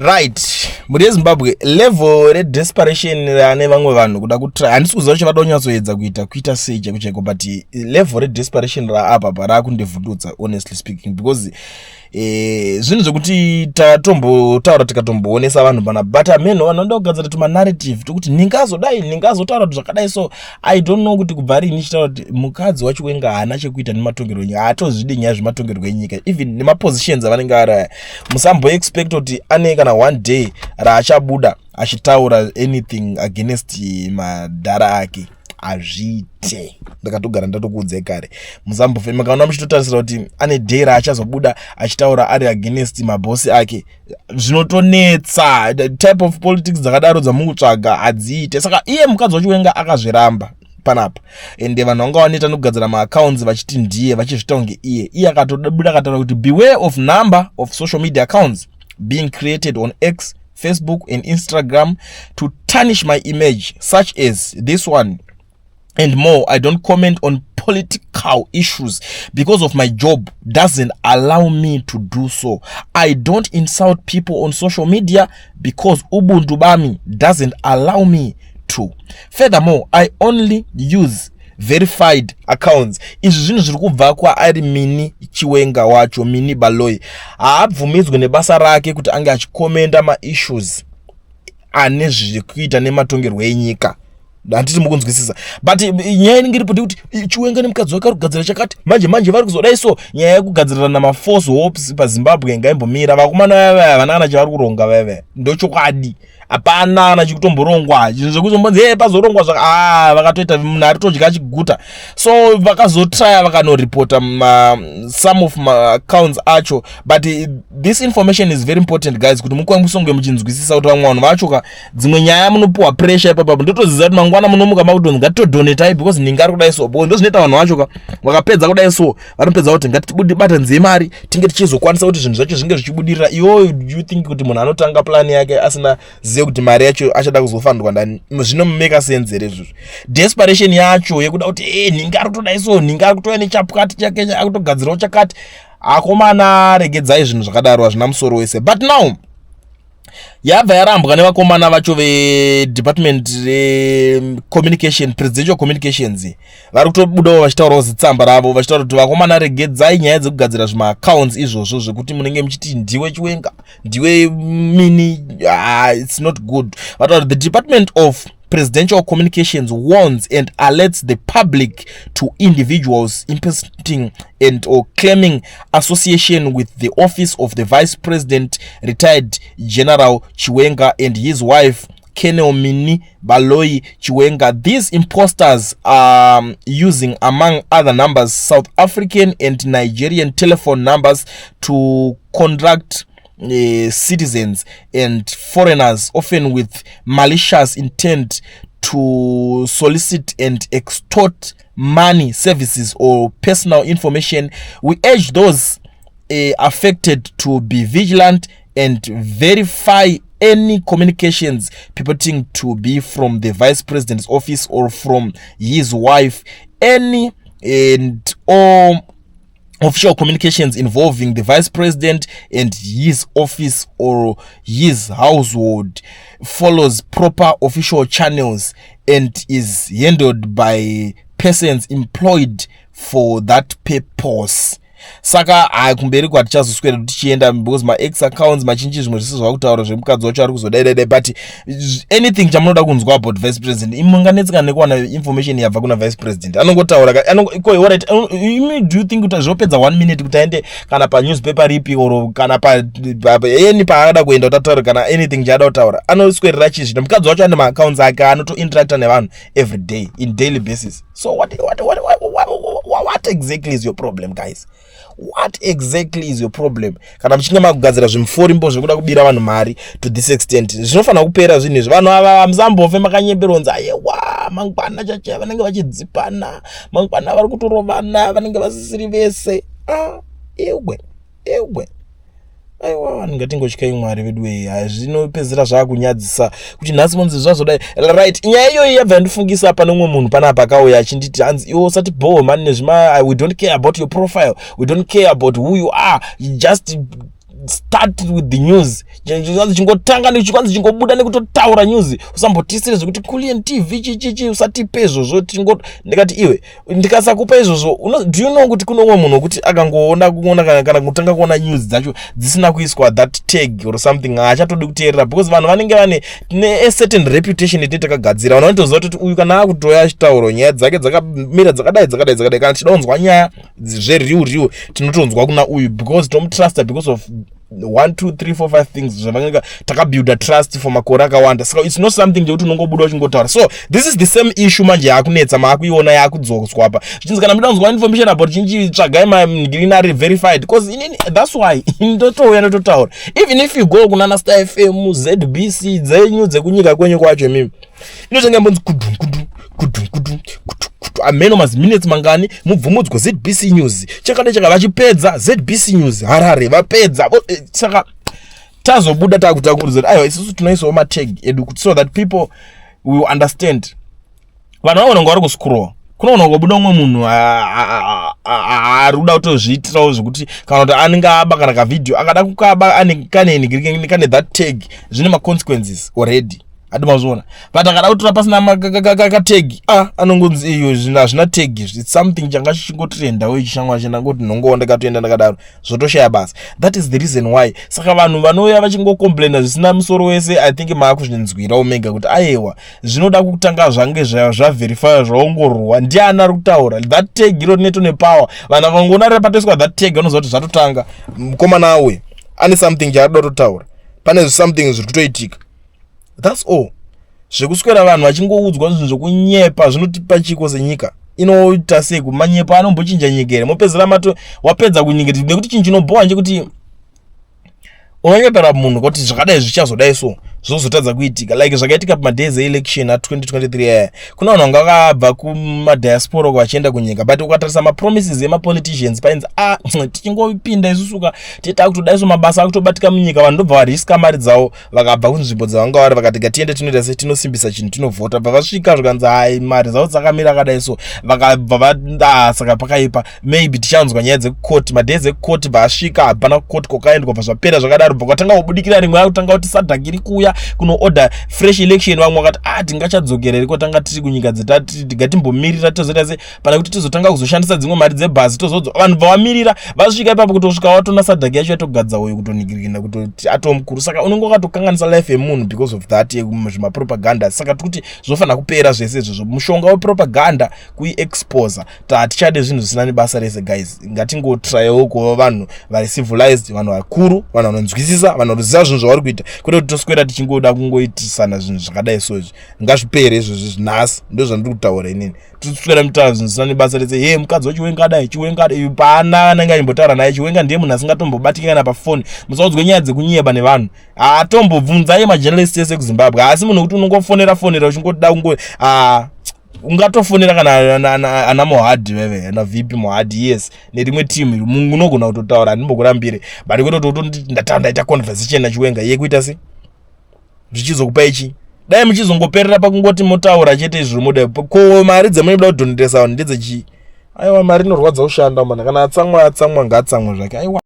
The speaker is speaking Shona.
Right, mhuri yeZimbabwe, level redesperation rane vamwe vanhu kuda kutry, handisi kuziva kuti vada kunyatsoedza kuita sei chaiko chaiko, but level redesperation raapa pa raakundivhundutsa, honestly speaking, because zvinhu zvekuti tatombotaura, tikatomboonesa vanhu pana, but ameno vanhu vanoda kugadzira tumanarrative tokuti ningazodai, ningazotaura kuti zvakadai. So I don't know kuti kubva rini ichitaura kuti mukadzi waChiwenga haana chekuita nematongerwo enyika, haatozvidi nyaya zvematongerwo enyika, even nemapositions avanenge vari aya. Musamboexpect kuti ane kana one day raachabuda achitaura anything against madhara ake. Hazviite. Ndakatogara ndatokuudzai kare, musambofe makaona muchitotarisira kuti ane day raachazobuda achitaura ari against mabhosi ake. Zvinotonetsa. Type of politics dzakadaro dzamukutsvaga hadziite. Saka iye mukadzi waChiwenga akazviramba panapa, ende vanhu vanga vanoita nokugadzira maaccounts vachiti ndiye, vachizvita kunge iye. Iye akatobuda akataura kuti, "Beware of number of social media accounts being created on X, Facebook and Instagram to tarnish my image, such as this one and more. I don't comment on political issues because of my job doesn't allow me to do so. I don't insult people on social media because ubuntu bami doesn't allow me to. Furthermore, I only use verified accounts." Izvi zvinhu zviri kubva kwaari Mini Chiwenga wacho. Mini Baloi haabvumidzwe nebasa rake kuti ange achikomenda maissues ane zvekuita nematongerwo enyika. Handiti mukunzwisisa? But nyaya inenge iripo ndekuti Chiwenga nemukadzi wake ari kugadzira chakati manje manje, vari kuzodai. So nyaya yekugadzirirana mafalse hopes paZimbabwe ngaimbomira. Vakomana vaya havana kana chavari kuronga vaya, ndochokwadi. Hapana kana chikutomborongwa. Zvinhu zvekuzombonzi e pazorongwa zvaka, a vakatoita munhu ari todya achiguta. So vakazotraya, vakanoripota some of maaccounts acho. But this information is very important, guys, kuti mukwanise kunge muchinzwisisa kuti vamwe vanhu vacho ka, dzimwe nyaya munopiwa pressure ipapapo. Ndotoziva kuti mangwana munomuka makutonzi ngatitodonetai because ninga ari kudai. So because ndozvinoita vanhu vacho ka, vakapedza kudai, so vanopedza kuti ngatibata mari, tinge tichizokwanisa kuti zvinhu zvacho zvinge zvichibudirira. Iwoyo, do you think kuti munhu anotanga plan yake asina zive kuti mari yacho achada kuzofandwa ndani? Zvinomumeka sense here izvozvo? Desperation yacho yekuda kuti e nhingi ari kutodai, so nhingi ari kutouya nechapukati chake, akutogadzirawo chakati. Akomana, regedzai zvinhu zvakadaro, hazvina musoro wese. But now yabva yarambwa nevakomana vacho vedepartment recommunication, presidential communications. Vari kutobudawo vachitaurawo zitsamba ravo, vachitaura kuti vakomana, regedzai nyaya dzekugadzira zvimaaccounts izvozvo zvekuti munenge muchiti ndiwe Chiwenga, ndiwe Mini. Ah, it's not good. Vataura, "The Department of Presidential Communications warns and alerts the public to individuals impersonating and or claiming association with the office of the Vice President, retired General Chiwenga, and his wife, Colonel Mini Baloi Chiwenga. These imposters are using, among other numbers, South African and Nigerian telephone numbers to contact citizens and foreigners, often with malicious intent to solicit and extort money, services or personal information. We urge those affected to be vigilant and verify any communications purporting to be from the vice president's office or from his wife. Any and all official communications involving the vice president and his office or his household follows proper official channels and is handled by persons employed for that purpose." Saka hai, kumberi kwatichazoswera tichienda, because maX accounts machinji, zvimwe zvese zvava zvemukadzi wacho ari kuzodaidai. But anything chamunoda kunzwa about vice president, munganetseka nekuwana information yabva kuna vice president. Anongotaura. Alright, imi, do you think kuti zvopedza one minute kuti aende kana panewspaper ripi or kana any paakada kuenda kuti ataure kana anything chaada kutaura? Anoswerera chizvino. Mukadzi wacho ane maaccounts ake, anotointeracta nevanhu every day, in daily basis. So what exactly is your problem, guys? What exactly is your problem? Kana muchinge makugadzira zvimuforimbo zvekuda kubira vanhu mari to this extent, zvinofanira kupera zvinhu izvi. Vanhu ava musambofe makanyemberonzi ayewa, mangwana chacha vanenge vachidzipana, mangwana vari kutorovana, vanenge vasisiri vese. Ah, ewe ewe, aiwa, vanhu ngatingotyai Mwari vedu wei. Zvinopedzisira zvaakunyadzisa kuti nhasi monzi zvazodai. Right, nyaya iyoyi yabva yandifungisa pane umwe munhu panapa akauya achinditi, hanzi, "Iwo usati bho mani nezvima, we don't care about your profile, we don't care about who you are, just Start with the news. Kwanzi chingotanga, kwanzi chingobuda nekutotaura news, usambotisire zvekuti Kulian TV chichichi, usatipe izvozvo. Ndikati, iwe, ndikasakupa izvozvo, do you know kuti kune umwe munhu wekuti akangoona kuona kana kutanga kuona news dzacho dzisina kuiswa that tag or something, haachatodi kuteerera, because vanhu vanenge vane a certain reputation yatinenge takagadzira. Vanhu vanotoziva kuti uyu kana akutoya achitaura, nyaya dzake dzakamira dzakadai, dzakadai, dzakadai. Kana tichida kunzwa nyaya zvereal real, tinotonzwa kuna uyu because tomutrusta because of 1 2 3 4 5 things zvavanenge takabuilda trust for makore akawanda. Saka it's not something chekuti unongobuda uchingotaura. So this is the same issue manje yaakunetsa, maakuiona yaakudzoswa apa, zvichinzi kana muda kunzwa information about chinchi, tsvagai magreen ari verified, because inini, that's why ndotouya ndototaura. Even if you go kunana Star FM, ZBC dzenyu dzekunyika kwenyu kwacho imimi, inotanga mbonzi kudu kudu kudu kudu kudu kudu, ameno maziminutes mangani, mubvumudzwa ZBC News chakadai chaka, vachipedza ZBC News Harare vapedza. Saka tazobuda takutakurudzira kuti aiwa, isusu tinoisawo matag edu so that people will understand. Vanhu vagona kunge vari kuscrolla, kunoona kungobuda umwe munhu ari kuda kutozviitirawo zvekuti kana kuti anenge aba kana kavhidhiyo akada kukaba kane kane that tag, zvine maconsequences already, adi mazviona. But akada kutora pasina katag, a anongonzi iyo hazvina tag, it's something changa chichingotrendawo ichishamwa chendangoti nhongowo ndakatoenda ndakadaro, zvotoshaya basa. That is the reason why. Saka vanhu vanouya vachingocomplaina zvisina musoro wese, I think maakuzvinzwirawo mega kuti aiwa, zvinoda kutanga zvange zvaverifya, zvaongororwa, ndiani ari kutaura. That tag iro rinoito nepower. Vanhu vakangoona rapatoiswa that tag, vanoziva kuti zvatotanga, mukomana awe ane something chaarida kutotaura, pane something zviri kutoitika. That's all. Zvekuswera vanhu vachingoudzwa zvinhu zvokunyepa zvinotipa chiko senyika? Inoita sei? Kumanyepo anombochinja nyika here? Mopedzera mato wapedza kunyika, nekuti chinhu chinobhowa nchekuti unonyepera munhu kuti zvakadai zvichazodai, so zvozotadza kuitika, like zvakaitika pamadays eelection a2023 aya. Kuna vanhu vanga vakabva kumadiaspora vachienda kunyika, but ukatarisa mapromises emapoliticians, painzi a ah, tichingopinda isusuka tiita kutodai, so mabasa akutobatika munyika. Vanhu ndobva variska mari dzavo, vakabva kunzvimbo dzavanga vari, vakati ngatiende, tinoita se tinosimbisa chinhu, tinovhota. Bva vasvika, zvikanzi hai, mari dzavo dzakamira akadai, so vakabva va saka pakaipa, maybe tichanzwa nyaya dzekukoti, madays ekukoti. Bva asvika, hapana kukoti kwakaendwa, bva zvapera zvakadaro. Bva kwatanga kubudikira rimwe, akutanga kuti SADC iri kuuya kunoorder fresh election. Vamwe vakati a ah, tingachadzokera iri kwatanga tiri kunyika dzetati, ngatimbomirira tozoita se pana kuti tizotanga kuzoshandisa dzimwe mari dzebhazi tozodzo. Vanhu bva vamirira, vasvika ipapo, kutosvika watona SADC yacho yatogadza uyu kutonigirikina kutoti atoo mukuru. Saka unenge wakatokanganisa life yemunhu because of that zvimapropaganda. Saka tikuti zvofanira kupera zvese izvozvo, mushonga wepropaganda kuiexposa. Hatichade zvinhu zvisina nebasa rese, guys. Ngatingotrayawo kuva vanhu vari civilized, vanhu vakuru, vanhu vanonzwisisa, vanhu vanoziva zvinhu zvavari kuita, kwete kuti toswera tichingoda kungoitisana zvinhu zvakadai. So izvi ngazvipere izvozvi nhasi, ndo zvandiri kutaura inini. Toswera mutaura zvinhu zvisina nebasa rese. Ye mukadzi waChiwenga adai, Chiwenga adai, pana anenge achimbotaura naye. Chiwenga ndiye munhu asingatombobatiki kana pafoni. Musaudzwe nyaya dzekunyeba nevanhu. Hatombobvunzai majournalist ese kuZimbabwe, asi munhu wekuti unongofonera fonera uchingoda kungo ungatofonera kana ana Mohadi veve, ana VP Mohadi, yes, nerimwe team iri unogona kutotaura, handimbokurambire, but kwete kuti ndaita conversation naChiwenga yekuita se zvichizokupa ichi. Dai muchizongoperera pakungoti motaura chete izvo muda. Ko mari dzemunoda kudhonetesa vanhu ndedzechii? Aiwa, mari inorwadza kushanda mana. Kana atsamwa, atsamwa, ngaatsamwe zvake. Aiwa.